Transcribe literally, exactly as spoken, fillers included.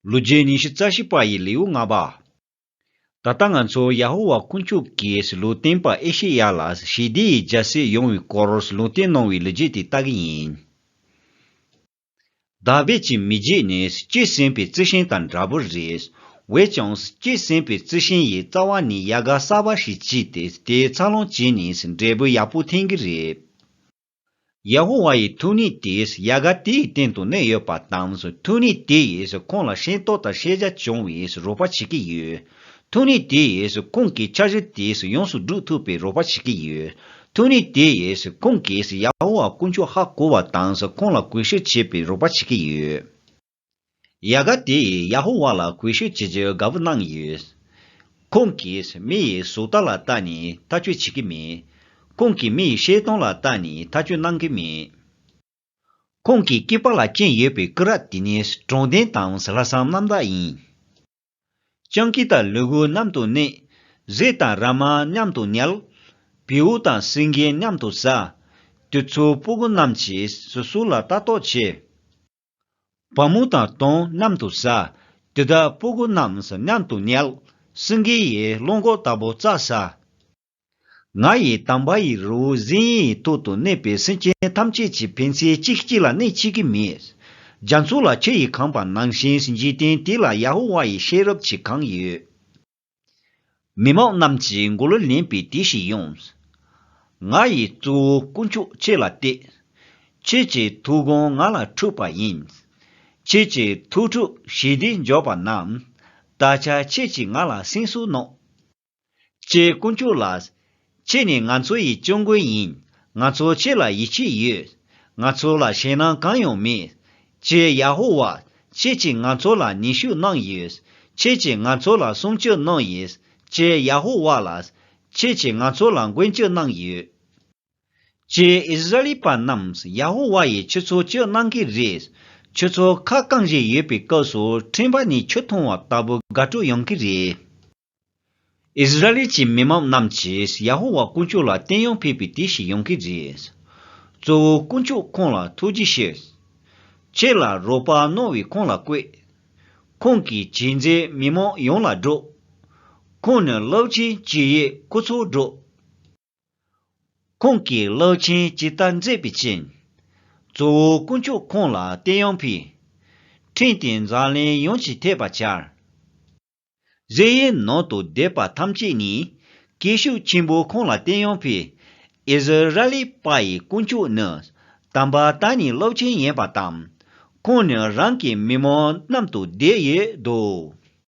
ལོ་རྒྱུས་ཉི་ཤུ་རྩ་བཞི་པ་ཡི་ལེའུ་ལྔ་པ། ད་ལྟ་ང་ཚོ་ཡ་ཧོ་ཝཱ་དཀོན་མཆོག་གིས་ལུང་བསྟན་པ་ཨེ་ཤེ་ཡ་ལ་ཞི་བདེ་ཡི་རྒྱལ་སྲིད་ཡོང་བའི་སྐོར་ལུང་བསྟན་གནང་བའི་ལོ་རྒྱུས་དེ་ལྟ་གི་ཡིན། དཱ་བིད་ཀྱི་མི་རྒྱུད་ནི་སྐྱེས་ཟིན་པའི་རྩི་ཤིང་དང་འདྲ་པོ་རེད། འོན་ཀྱང་སྐྱེས་ཟིན་པའི་རྩི་ཤིང་ཡི་རྩ་བ་ནས་ཡལ་ག་གསར་པ་ཞིག་སྐྱེས་ཏེ་དེའི་འཚར་ལོངས་བྱས་ནས་འབྲས་བུ་ཡག་པོ་འཐེན་གི་རེད། ཡ་ཧོ་ཝཱ་ཡི་ཐུགས་ཉིད་དེ་ཡལ་ག་དེའི་སྟེང་དུ་གནས་ཡོད་པ་དང་། ཐུགས་ཉིད་དེ་ཡིས་ཁོང་ལ་ཤེས་རྟོགས་དང་ཤེས་བྱ་བྱུང་བའི་རོགས་པ་བྱེད་ཀྱི་ཡོད། ཐུགས་ཉིད་དེ་ཡིས་ཁོང་གི་འཆར་གཞི་དེ་ཡོངས་སུ་འགྲུབ་ཐུབ་པའི་རོགས་པ་བྱེད་ཀྱི་ཡོད། ཐུགས་ཉིད་དེ་ཡིས་ཁོང་གིས་ཡ་ཧོ་ཝཱ་དཀོན་མཆོག་ཧ་གོ་བ་དང་། ཁོང་ལ་གུས་ཞབས་བྱེད་པའི་རོགས་པ་བྱེད་ཀྱི་ཡོད། ཡལ་ག་དེ་ཡིས་ཡ་ཧོ་ཝཱ་ལ་གུས་ཞབས་བྱེད་རྒྱུའི་དགའ་བོ་གནང་ཡོད། ཁོང་གིས་མི་ཡི་བཟོ་ལྟ་ལ་ལྟ་ནས་ཐག་གཅོད་བྱེད་ཀྱི་མེད། ཁོང་གིས་མི་ཡི་བཤད་སྟངས་ལ་ལྟ་ནས་ཐག་གཅོད་གནང་གི་མེད། ཁོང་གི་སྐེད་པ་ལ་བཅིངས་ཡོད་པའི་སྐུ་རབ་དེ་ནི་དྲང་བདེན་དང་ལྷག་བསམ་རྣམ་དག་ཡིན། སྤྱང་ཀི་དང་ལུ་གུ་མཉམ་དུ་གནས། གཟིག་དང་ར་མ་མཉམ་དུ་ཉལ། བེའུ་དང་སེང་གེ་མཉམ་དུ་ཟ། དུས་ཚོད་སྤུ་གུ་རྣམས་ཀྱིས་སོ་སོ་ལ་ལྟ་རྟོག་བྱེད། བ་མོ་དང་དོམ་མཉམ་དུ་ཟ། དེ་དག་སྤུ་གུ་རྣམས་མཉམ་དུ་ཉལ། སེང་གེ་ཡིས་གླང་གོག་ལྟ་བུ་རྩྭ་ཟ། ང་ཡི་དམ་པ་ཡི་རི་བོ་ཟི་ཡིན་ཡི་ཐོག་ཏུ་གནས་པའི་སེམས་ཅན་ཐམས་ཅད་ཀྱིས་ཕན་ཚུན་གཅིག་གཅིག་ལ་གནོད་བྱེད་ཀྱི་མེད། རྒྱ་མཚོ་ལ་ཆུ་ཡིས་གང་པ་ནང་བཞིན་འཇིག་རྟེན་དེ་ལ་ཡ་ཧོ་ཝཱ་ཡི་ཤེས་རབ་ཀྱིས་གང་ཡོད། མི་མང་རྣམས་ཀྱིས་མགོ་ལོག་ལེན་པའི་དུས་ཤིག་ཡོང་། ང་ཡི་གཙོ་བོ་དཀོན་མཆོག་ཁྱེད་ལ་གཏད། ཁྱེད་ཀྱི་ཐུགས་དགོངས་ང་ལ་འཁྲུལ་པ་ཡིན། ཁྱེད་ཀྱི་ཐུགས་ཁྲོ་ཞི་བདེ་འཇོག་པ་རྣམས། ད་ཆ་ཁྱེད་ཀྱིས་ང་ལ་གསན་སྲོལ་གནང་། ཁྱེད་དཀོན་མཆོག་ལ། ཁྱེད་ནི་ང་ཚོ་ཡི་སྐྱབས་མགོན་ཡིན། ང་ཚོ་ཁྱེད་ལ་ཡིད་ཆེས་ཡོད། ང་ཚོ་ལ་ཞེད་སྣང་གང་ཡང་མེད། ཁྱེད་ཡ་ཧོ་ཝཱ། ཁྱེད་ཀྱིས་ང་ཚོ་ལ་ནུས་ཤུགས་གནང་ཡོད། ཁྱེད་ཀྱིས་ང་ཚོ་ལ་སྲུང་སྐྱོབ་གནང་ཡོད། ཁྱེད་ཡ་ཧོ་ཝཱ་ལ། ཁྱེད་ཀྱིས་ང་ཚོ་ལ་མགོན་སྐྱབས་གནང་ཡོད། ཁྱེད་ཨིསི་ར་ཨེལ་པ་རྣམས་ཡ་ཧོ་ཝཱ་ཡིས་ཁྱེད་ཚོ་སྐྱོབ་གནང་གི་རེད། ཁྱེད་ཚོ་ཁ་བསྐངས་བཞིན་ཡོད་པའི་སྐབས་སུ་ཕྲེང་བ་ནས་ཆུ་འཐུང་བ་ལྟ་བུ་དགའ་སྤྲོ་ཡོང་གི་རེད། ཨིསི་ར་ཨེལ་གྱི་མི་མང་རྣམས་ཀྱིས་ཡ་ཧོ་ཝཱ་དཀོན་མཆོག་ལ་བསྟོད་དབྱངས་ཕུལ་བའི་དུས་ཤིག་ཡོང་གི་རེད། གཙོ་བོ་དཀོན་མཆོག་ཁོང་ལ་ཐུགས་རྗེ་ཆེ། ཁྱེད་ལ་རོགས་པ་གནང་བའི་ཁོང་ལ་བཀོད། ཁོང་གི་བྱས་རྗེས་མི་མང་ཡོངས་ལ་སྒྲོག། ཁོང་ནི་རླབས་ཆེན་སྐྱེ་ཡི་སྐུ་ཚབ་སྒྲོག། ཁོང་གིས་རླབས་ཆེན་ཇི་ལྟར་མཛད་པའི་ཕྱིར། གཙོ་བོ་དཀོན་མཆོག་ཁོང་ལ་བསྟོད་དབྱངས་ཕུལ། ཕྲེང་དེ་འཛམ་གླིང་ཡོངས་ཀྱིས་ཐོས་པར་བྱ། གཟུགས་ཡུལ་ནང་དུ་བསྡད་པ་ཐམས་ཅད་ནི། སྐད་ཤུགས་ཆེན་པོས་ཁོང་ལ་བསྟོད་དབྱངས་ཕུལ། ཨིསི་ར་ཨེལ་པ་ཡི་དཀོན་མཆོག་ནི། དམ་པ་དང་ནི་རླབས་ཆེན་ཡིན་པ་དང་། ཁོང་ནི་རང་གི་མི་མང་མཉམ་དུ་བསྡད་ཡོད་དོ།